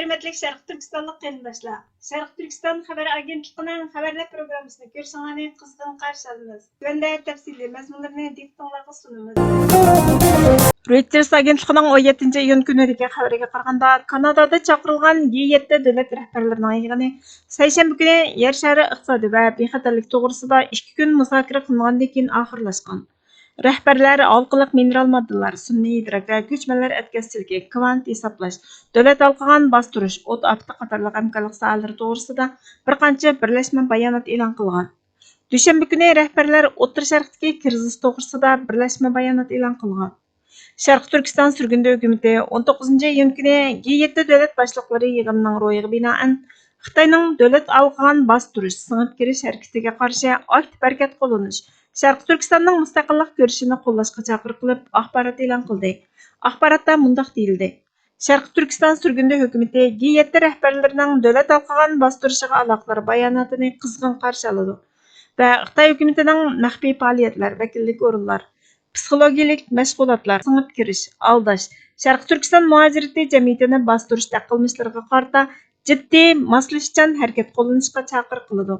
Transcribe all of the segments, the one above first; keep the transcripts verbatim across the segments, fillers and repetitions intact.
ھۆرمەتلىك شەرقىي تۈركىستانلىق قېرىنداشلار، شەرقىي تۈركىستان خەۋەر ئاگېنتلىقىنىڭ خەۋەرلەر پروگراممىسىنى كۆرۈشۈڭلارنى قىزغىن قارشى ئالىمىز. تۆۋەندە تەپسىلىي مەزمۇنلىرىنى دىققىتىڭلارغا سۇنىمىز. رويتېرس ئاگېنتلىقىنىڭ ئون يەتتىنچى ئىيۇن كۈنىدىكى خەۋىرىگە قارىغاندا، كانادادا چاقىرىلغان جى يەتتە دۆلەت رەھبەرلىرىنىڭ يىغىنى سەيشەنبە كۈنى يەر شارى ئىقتىسادى ۋە بىخەتەرلىك توغرىسىدا ئىككى كۈن مۇزاكىرە قىلىنغاندىن كېيىن ئاخىرلاشقان. رەھبەرلەر ھالقىلىق مىنېرال ماددىلار، سۈنئىي ئىدراك ۋە كۆچمەنلەر ئەتكەسچىلىكى، كۋانت ھېسابلاش، دۆلەت ھالقىغان باستۇرۇش، ئوت ئاپىتى قاتارلىق ھەمكارلىق ساھەلىرى توغرىسىدا بىر قانچە بىرلەشمە بايانات ئېلان قىلغان. دۈشەنبە كۈنى رەھبەرلەر ئوتتۇرا شەرقتىكى كىرىزىس توغرىسىدا بىرلەشمە بايانات ئېلان قىلغان. شەرقىي تۈركىستان سۈرگۈندە ھۆكۈمىتى ئون توققۇزىنچى ئىيۇن كۈنى جى يەتتە دۆلەت باشلىقلىرى يىغىنىنىڭ روھىغا بىنائەن، خىتاينىڭ دۆلەت ھالقىغان باستۇرۇش، سىڭىپ كىرىش ھەرىكىتىگە قارشى ئاكتىپ ھەرىكەت قوللىنىش، شەرقىي تۈركىستاننىڭ مۇستەقىللىق كۈرىشىنى قوللاشقا چاقىرىق قىلىپ، ئاخبارات ئېلان قىلدى. ئاخباراتتا مۇنداق دېيىلدى: شەرقىي تۈركىستان سۈرگۈندە ھۆكۈمىتى جى يەتتە رەھبەرلىرىنىڭ دۆلەت ھالقىغان باستۇرۇشىغا ئالاقىدار باياناتىنى قىزغىن قارشى ئالىدۇ ۋە خىتاي ھۆكۈمىتىنىڭ مەخپىي پائالىيەتلەر، ۋەكىللىك ئورۇنلار، پسىخولوگىيەلىك مەشغۇلاتلار، سىڭىپ كىرىش، ئالداش، شەرقىي تۈركىستان مۇھاجىرىتى جەمئىيىتىنى باستۇرۇشتەك قىلمىشلىرىغا قارىتا جىددىي، ماسلىشىشچان ھەرىكەت قوللىنىشقا چاقىرىق قىلىدۇ.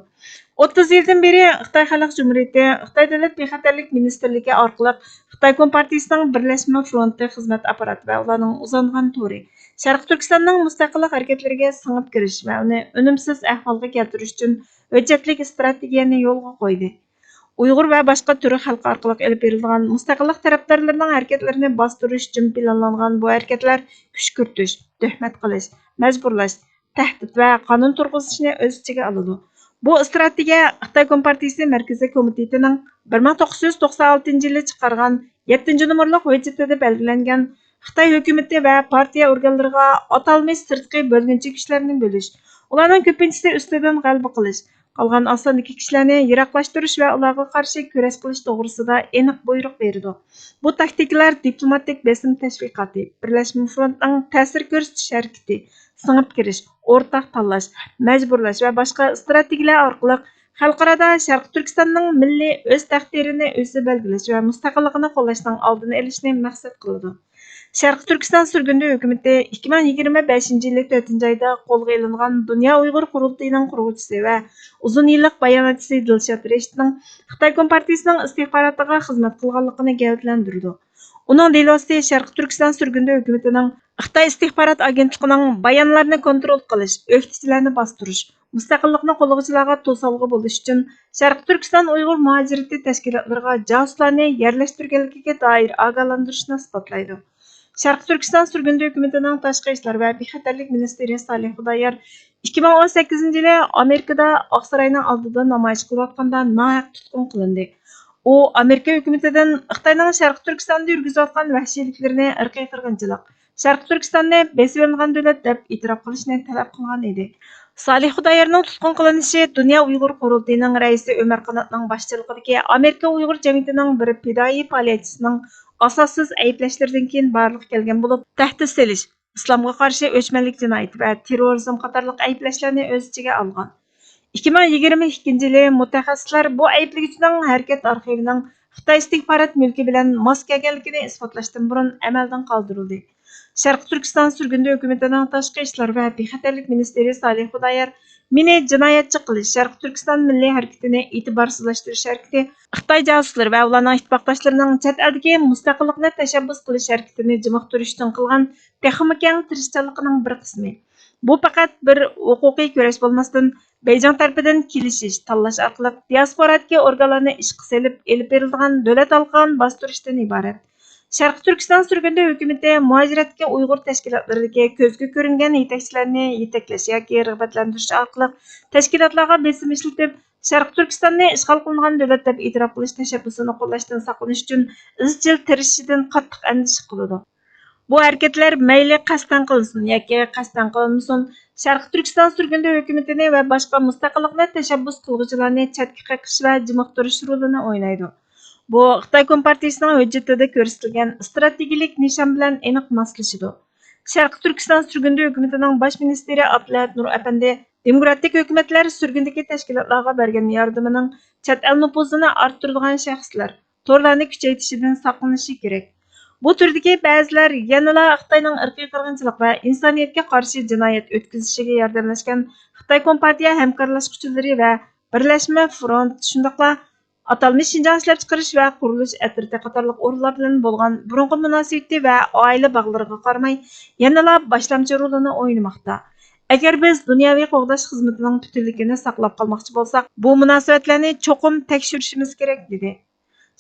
ئوتتۇز يىلدىن بېرى خىتاي خەلق جۇمھۇرىيىتى، خىتاي دۆلەت بىخەتەرلىك مىنىستىرلىكى ئارقىلىق خىتاي كومپارتىيىسىنىڭ بىرلەشمە فرونتى خىزمەت ئاپپاراتى ۋە ئۇلارنىڭ ئۇزانغان تورى شەرقىي تۈركىستاننىڭ مۇستەقىللىق ھەرىكەتلىرىگە سىڭىپ كىرىش ۋە ئۇنى ئۈنۈمسىز ئەھۋالغا كەلتۈرۈش ئۈچۈن ھۆججەتلىك ئىستراتېگىيەنى يولغا قويدى. ئۇيغۇر ۋە باشقا تۈرك خەلقى ئارقىلىق ئېلىپ بېرىلىدىغان مۇستەقىللىق تەرەپدارلىرىنىڭ ھەرىكەتلىرىنى باستۇرۇش ئۈچۈن پىلانلانغان بۇ ھەرىكەتلەر كۈشكۈرتۈش، تۆھمەت قىلىش، مەجبۇرلاش، تەھدىت ۋە قانۇن تۇرغۇزۇشنى ئۆز ئىچىگە ئالىدۇ. بۇ ئىستراتېگىيە خىتاي كومپارتىيىسى مەركىزىي كومىتېتىنىڭ بىر مىڭ توققۇز يۈز توقسان ئالتىنچى يىلى چىقارغان يەتتىنچى نومۇرلۇق ھۆججىتىدە بەلگىلەنگەن خىتاي ھۆكۈمىتى ۋە پارتىيە ئورگانلىرىغا ئاتالمىش سىرتقى بۆلگۈنچى كۈچلەرنى بۆلۈش، ئۇلارنىڭ كۆپىنچىسى ئۈستىدىن غەلىبە قىلىش، قالغان ئاز ساندىكى كىشىلەرنى يىراقلاشتۇرۇش ۋە ئۇلارغا قارشى كۈرەش قىلىش توغرىسىدا ئېنىق بۇيرۇق بېرىدۇ. بۇ تاكتىكىلار دىپلوماتىك بېسىم تەشۋىقاتى، بىرلەشمە فرونتنىڭ تەسىر كۆرسىتىش ھەرىكىتى، سىڭىپ كىرىش، ئورتاق تاللاش، مەجبۇرلاش ۋە باشقا ئىستراتېگىيەلەر ئارقىلىق خەلقئارادا شەرقىي تۈركىستاننىڭ مىللىي ئۆز تەقدىرىنى ئۆزى بەلگىلەش ۋە مۇستەقىللىقىنى قوللاشنىڭ ئالدىنى ئېلىشنى مەقسەت قىلىدۇ. شەرقىي تۈركىستان سۈرگۈندە ھۆكۈمىتى ئىككى مىڭ يىگىرمە بەشىنچى يىلى تۆتىنچى ئايدا قولغا ئېلىنغان دۇنيا ئۇيغۇر قۇرۇلتىيىنىڭ قۇرغۇچىسى ۋە ئۇزۇن يىللىق باياناتچىسى دىلشات رەشىتنىڭ خىتاي كومپارتىيىسىنىڭ ئىستىخباراتىغا خىزمەت قىلغانلىقىنى گەۋدىلەندۈرىدۇ. ئۇنىڭ دېلوسى شەرقىي تۈركىستان سۈرگۈندە ھۆكۈمىتىنىڭ خىتاي ئىستىخبارات ئاگېنتلىقىنىڭ بايانلارنى كونترول قىلىش، ئۆكتىچىلەرنى باستۇرۇش، مۇستەقىللىقنى قوللىغۇچىلارغا توسالغۇ بولۇش ئۈچۈن شەرقىي تۈركىستان ئۇيغۇر مۇھاجىرىتى تەشكىلاتلىرىغا جاسۇسلارنى يەرلەشتۈرگەنلىكىگە دائىر ئاگاھلاندۇرۇشنى ئىسپاتلايدۇ. شەرقىي تۈركىستان سۈرگۈندە ھۆكۈمىتىنىڭ تاشقى ئىشلار ۋە بىخەتەرلىك مىنىستىرى سالىھ خۇدايار ئىككى مىڭ ئون سەككىزىنچى يىلى ئامېرىكىدا ئاقساراينىڭ ئالدىدا نامايىش قىلىۋاتقاندا ناھەق تۇتقۇن قىلىندى. ئۇ ئامېرىكا ھۆكۈمىتىدىن خىتاينىڭ شەرقىي تۈركىستاندا يۈرگۈزۈۋاتقان ۋەھشىيلىكلىرىنى ئىرقىي قىرغىنچىلىق، شەرقىي تۈركىستاننى بېسىۋېلىنغان دۆلەت دەپ ئېتىراپ قىلىشنى تەلەپ قىلغان ئىدى. سالىھ خۇدايارنىڭ تۇتقۇن قىلىنىشى دۇنيا ئۇيغۇر قۇرۇلتىيىنىڭ رەئىسى ئۆمەر قاناتنىڭ باشچىلىقىدىكى ئامېرىكا ئۇيغۇر جەمئىيىتىنىڭ بىر پىدائىي پائالىيەتچىسىنىڭ ئاساسسىز ئەيىبلەشلىرىدىن كېيىن بارلىققا كەلگەن بولۇپ، تەھدىت سېلىش، ئىسلامغا قارشى ئۆچمەنلىك جىنايىتى ۋە تېررورىزم قاتارلىق ئەيىبلەشلەرنى ئۆز ئىچىگە ئالغان. ئىككى مىڭ يىگىرمە ئىككىنچى يىلى مۇتەخەسسىسلەر بۇ ئەيىبلىگۈچىنىڭ ھەرىكەت ئارخىۋىنىڭ خىتاي ئىستىخبارات مۈلكى بىلەن ماس كەلگەنلىكىنى ئىسپاتلاشتىن بۇرۇن ئەمەلدىن قالدۇرۇلدى. شەرقىي تۈركىستان سۈرگۈندە ھۆكۈمىتىنىڭ تاشقى ئىشلار ۋە بىخەتەرلىك مىنىستىرى سالىھ خۇدايار مېنى جىنايەتچى قىلىش، شەرقىي تۈركىستان مىللىي ھەرىكىتىنى ئېتىبارسىزلاشتۇرۇش ھەرىكىتى، خىتاي جاسۇسلىرى ۋە ئۇلارنىڭ ئىتتىپاقداشلىرىنىڭ چەت ئەلدىكى مۇستەقىللىقنى تەشەببۇس قىلىش ھەرىكىتىنى جىمىقتۇرۇش ئۈچۈن قىلغان تېخىمۇ كەڭ تىرىشچانلىقىنىڭ بىر قىسمى. بۇ پەقەت بىر ھوقۇقىي كۈرەش بولماستىن، بېيجىڭ تەرىپىدىن كېلىشىش، تاللاش ئارقىلىق دىياسپورادىكى ئورگانلارنى ئىشقا سېلىپ ئېلىپ بېرىلىدىغان دۆلەت ھالقىغان باستۇرۇشتىن ئىبارەت. شەرقىي تۈركىستان سۈرگۈندە ھۆكۈمىتى مۇھاجىرەتتىكى ئۇيغۇر تەشكىلاتلىرىدىكى كۆزگە كۆرۈنگەن يېتەكچىلەرنى يېتەكلەش ياكى رىغبەتلەندۈرۈش ئارقىلىق تەشكىلاتلارغا بېسىم ئىشلىتىپ، شەرقىي تۈركىستاننى ئىشغال قىلىنغان دۆلەت دەپ ئېتىراپ قىلىش تەشەببۇسىنى قوللاشتىن ساقلىنىش ئۈچۈن ئىزچىل تىرىشىشىدىن قاتتىق ئەندىشە قىلىدۇ. بۇ ھەرىكەتلەر مەيلى قەستەن قىلىنسۇن ياكى قەستەن قىلىنمىسۇن، شەرقىي تۈركىستان سۈرگۈندە ھۆكۈمىتىنى ۋە باشقا مۇستەقىللىقنى تەشەببۇس قىلغۇچىلارنى چەتكە قېقىش ۋە جىمىقتۇرۇش رولىنى ئوينايدۇ. بۇ خىتاي كومپارتىيىسىنىڭ ھۆججىتىدە كۆرسىتىلگەن ئىستراتېگىيىلىك نىشان بىلەن ئېنىق ماسلىشىدۇ. شەرقىي تۈركىستان سۈرگۈندە ھۆكۈمىتىنىڭ باش مىنىستىرى ئابدۇلئەھەت نۇر ئەپەندى دېموكراتىك ھۆكۈمەتلەر سۈرگۈندىكى تەشكىلاتلارغا بەرگەن ياردىمىنىڭ چەت ئەل نوپۇزىنى ئارتتۇرىدىغان شەخسلەر، تورلارنى كۈچەيتىشىدىن ساقلىنىشى كېرەك. بۇ تۈردىكى بەزىلەر يەنىلا خىتاينىڭ ئىرقىي قىرغىنچىلىق ۋە ئىنسانىيەتكە قارشى جىنايەت ئۆتكۈزۈشىگە ياردەملەشكەن خىتاي كومپارتىيە ھەمكارلاشقۇچىلىرى ۋە بىرلەشمە فرونت، شۇنداقلا ئاتالمىش شىنجاڭ ئىشلەپچىقىرىش ۋە قۇرۇلۇش ئەترىتى قاتارلىق ئورۇنلار بىلەن بولغان بۇرۇنقى مۇناسىۋىتى ۋە ئائىلە باغلىرىغا قارىماي، يەنىلا باشلامچى رولىنى ئوينىماقتا. ئەگەر بىز دۇنياۋى قوغداش خىزمىتىنىڭ پۈتۈنلۈكىنى ساقلاپ قالماقچى بولساق، بۇ مۇناسىۋەتلەرنى چوقۇم تەكشۈرۈشىمىز كېرەك، دېدى.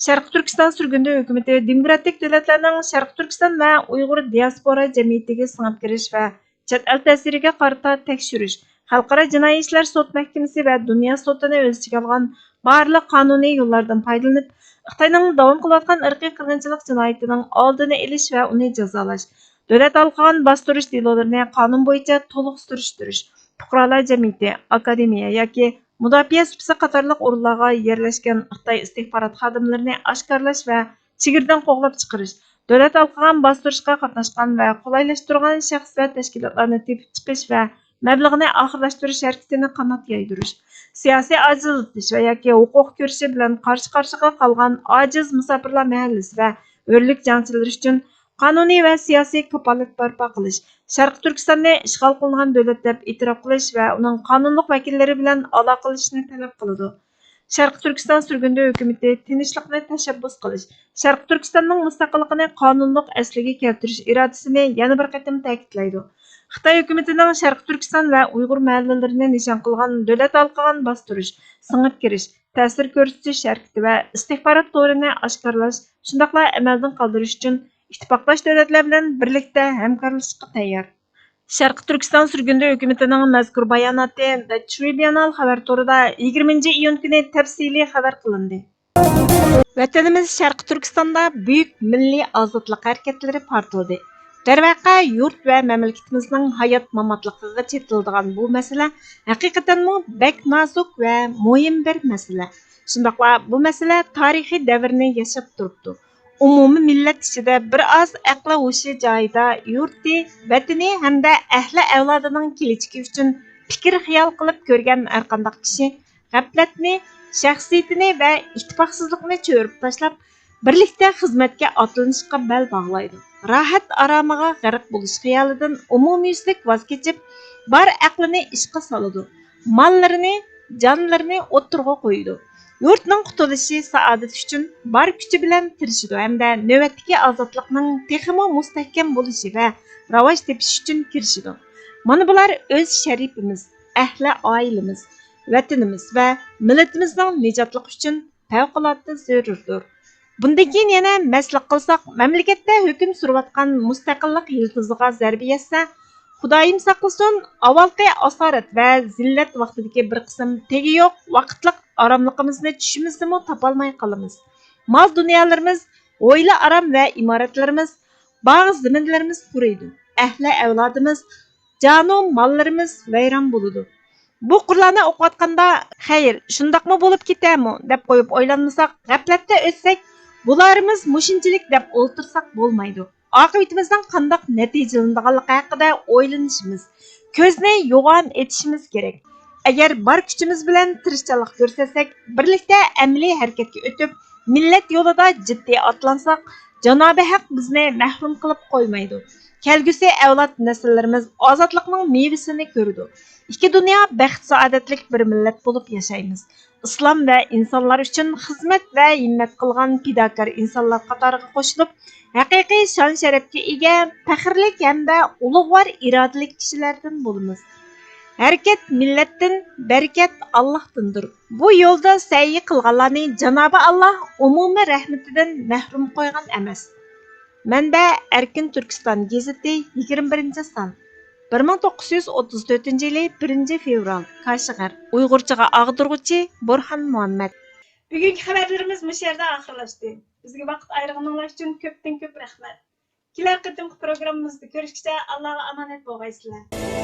شەرقىي تۈركىستان سۈرگۈندە ھۆكۈمىتى دېموكراتىك دۆلەتلەرنىڭ شەرقىي تۈركىستان ۋە ئۇيغۇر دىياسپورا جەمئىيىتىگە سىڭىپ كىرىش ۋە چەت ئەل تەسىرىگە قارىتا تەكشۈرۈش، خەلقئارا جىنايى ئىشلار سوت مەھكىمىسى ۋە دۇنيا سوتىنى ئۆز ئىچىگە ئالغان بارلىق قانۇنىي يوللاردىن پايدىلىنىپ، خىتاينىڭ داۋام قىلىۋاتقان ئىرقىي قىرغىنچىلىق جىنايىتىنىڭ ئالدىنى ئېلىش ۋە ئۇنى جازالاش، دۆلەت ھالقىغان باستۇرۇش دېلولىرىنى قانۇن بويىچە تولۇق سۈرۈشتۈرۈش، پۇقرالار جەمئىيىتى، ئاكادېمىيە ياكى مۇداپىئە سۇپىسى قاتارلىق ئورۇنلارغا يەرلەشكەن خىتاي ئىستىخبارات خادىملىرىنى ئاشكارىلاش ۋە چېگرىدىن قوغلاپ چىقىرىش، دۆلەت ھالقىغان باستۇرۇشقا قاتناشقان ۋە قولايلاشتۇرغان شەخس ۋە تەشكىلاتلارنى تېپىپ چىقىش ۋە مەبلىغىنى ئاخىرلاشتۇرۇش ھەرىكىتىنى قانات يايدۇرۇش، سىياسىي ئاجىزلىتىش ۋە ياكى ھوقۇق كۈرىشى بىلەن قارشى قارشىغا قالغان ئاجىز مۇساپىرلار مەھەللىسى ۋە ھۆرلۈك جەڭچىلىرى ئۈچۈن قانۇنىي ۋە سىياسىي كاپالەت بەرپا قىلىش، شەرقىي تۈركىستاننى ئىشغال قىلىنغان دۆلەت دەپ ئېتىراپ قىلىش ۋە ئۇنىڭ قانۇنلۇق ۋەكىللىرى بىلەن ئالاقىلىشىشنى تەلەپ قىلىدۇ. شەرقىي تۈركىستان سۈرگۈندە ھۆكۈمىتى تىنچلىقنى تەشەببۇس قىلىش، شەرقىي تۈركىستاننىڭ مۇستەقىللىقىنى قانۇنلۇق ئەسلىگە كەلتۈرۈش ئىرادىسىنى يەنە بىر قېتىم تەكىتلەيدۇ. خىتاي ھۆكۈمىتىنىڭ شەرقىي تۈركىستان ۋە ئۇيغۇر مەھەللىلىرىنى نىشان قىلغان دۆلەت ھالقىغان باستۇرۇش، سىڭىپ كىرىش، تەسىر كۆرسىتىش ھەرىكىتى ۋە ئىستىخبارات تورىنى ئاشكارىلاش، شۇنداقلا ئەمەلدىن قالدۇرۇش ئۈچۈن ئىتتىپاقداش دۆلەتلەر بىلەن بىرلىكتە ھەمكارلىشىشقا تەييار. شەرقىي تۈركىستان سۈرگۈندە ھۆكۈمىتىنىڭ مەزكۇر باياناتى The Tribunal خەۋەر تورىدا يىگىرمىنچى ئىيۇن كۈنى تەپسىلىي خەۋەر قىلىندى. ۋەتىنىمىز شەرقىي تۈركىستاندا بۈيۈك مىللىي ئازادلىق ھەرىكەتلىرى پارتلىدى. دەرۋەقە، يۇرت ۋە مەملىكىتىمىزنىڭ ھايات-ماماتلىقىغا چېتىلىدىغان بۇ مەسىلە ھەقىقەتەنمۇ بەك نازۇك ۋە مۇھىم بىر مەسىلە. شۇنداقلا بۇ مەسىلە تارىخىي دەۋرنى ياشاپ تۇرۇپتۇ. ئومۇمىي مىللەت ئىچىدە بىر ئاز ئەقلى ھوشى جايىدا يۇرتى، ۋەتىنى ھەمدە ئەھلى ئەۋلادىنىڭ كېلىچىكى ئۈچۈن پىكىر خىيال قىلىپ كۆرگەن ھەرقانداق كىشى غەپلەتنى، شەخسىيىتىنى ۋە ئىتتىپاقسىزلىقنى چۆرۈپ تاشلاپ، بىرلىكتە خىزمەتكە ئاتلىنىشقا بەل باغلايدۇ. راھەت ئارامىغا غەرق بولۇش خىيالىدىن ئومۇميۈزلۈك ۋاز كېچىپ، بار ئەقلىنى ئىشقا سالىدۇ. ماللىرىنى، جانلىرىنى ئوتتۇرىغا قويىدۇ. يۇرتنىڭ قۇتۇلۇشى، سائادىتى ئۈچۈن بار كۈچى بىلەن تىرىشىدۇ ھەمدە نۆۋەتتىكى ئازادلىقنىڭ تېخىمۇ مۇستەھكەم بولۇشى ۋە راۋاج تېپىشى ئۈچۈن كىرىشىدۇ. مانا بۇلار ئۆز شەرىپىمىز، ئەھلى ئائىلىمىز، ۋەتىنىمىز ۋە مىللىتىمىزنىڭ نىجاتلىقى ئۈچۈن پەۋقۇلئاددە زۆرۈردۇر. بۇندىن كېيىن يەنە مەسلىك قىلساق، مەملىكەتتە ھۆكۈم سۈرۈۋاتقان مۇستەقىللىق يىلتىزىغا زەربە يەتسە، خۇدايىم ساقلىسۇن، ئاۋۋالقى ئاسارەت ۋە زىللەت ۋاقتىدىكى بىر قىسىم تېگى يوق ۋاقىتلىق ئاراملىقىمىزنى چۈشىمىزدىمۇ تاپالماي قالىمىز. مال-دۇنيالىرىمىز، ھويلا-ئارام ۋە ئىمارەتلىرىمىز، باغ-زېمىنلىرىمىز قۇرۇيدۇ. ئەھلى ئەۋلادىمىز، جانۇ ماللىرىمىز ۋەيران بولىدۇ. بۇ قۇرلارنى ئوقۇۋاتقاندا، خەير، شۇنداقمۇ بولۇپ كېتەرمۇ دەپ قويۇپ ئويلانمىساق، غەپلەتتە ئۆتسەك، بۇلارىمىز مۇشۇنچىلىك دەپ ئولتۇرساق بولمايدۇ. ئاقىۋىتىمىزنىڭ قانداق نەتىجىلىنىدىغانلىقى ھەققىدە ئويلىنىشىمىز، كۆزنى يوغان ئېچىشىمىز كېرەك. ئەگەر بار كۈچىمىز بىلەن تىرىشچانلىق كۆرسەتسەك، بىرلىكتە ئەمەلىي ھەرىكەتكە ئۆتۈپ، مىللەت يولىدا جىددىي ئاتلانساق، جانابى ھەق بىزنى مەھرۇم قىلىپ قويمايدۇ. كەلگۈسى ئەۋلاد نەسىللىرىمىز ئازادلىقنىڭ مېۋىسىنى كۆرىدۇ. ئىككى دۇنيا بەخت-سائادەتلىك بىر مىللەت بولۇپ ياشايمىز. ئىسلام ۋە ئىنسانلار ئۈچۈن خىزمەت ۋە ھىممەت قىلغان پىداكار ئىنسانلار قاتارىغا قوشۇلۇپ، ھەقىقىي شان-شەرەپكە ئىگە، پەخىرلىك ھەمدە ئۇلۇغۋار ئىرادىلىك كىشىلەردىن بولىمىز. ھەرىكەت مىللەتتىن، بەرىكەت ئاللاھتىندۇر. بۇ يولدا سەئيى قىلغانلارنى جانابى ئاللاھ ئومۇمىي رەھمىتىدىن مەھرۇم قويغان ئەمەس. مەنبە: ئەركىن تۈركىستان گېزىتى، يىگىرمە بىرىنچى سان، بىر مىڭ توققۇز يۈز ئوتتۇز تۆتىنچى يىلى بىرىنچى فېۋرال، كاشغەر. ئۇيغۇرچىغا ئاغدۇرغۇچى: بورھان مۇھەممەد. بۈگۈنكى خەۋەرلىرىمىز مۇشۇ يەردە ئاخىرلاشتى. بىزگە ۋاقىت ئايرىغىنىڭلار ئۈچۈن كۆپتىن كۆپ رەھمەت. كېلەر قېتىمقى پروگراممىمىزدا كۆرۈشكىچە ئاللاغا ئامانەت بولغايسىلەر.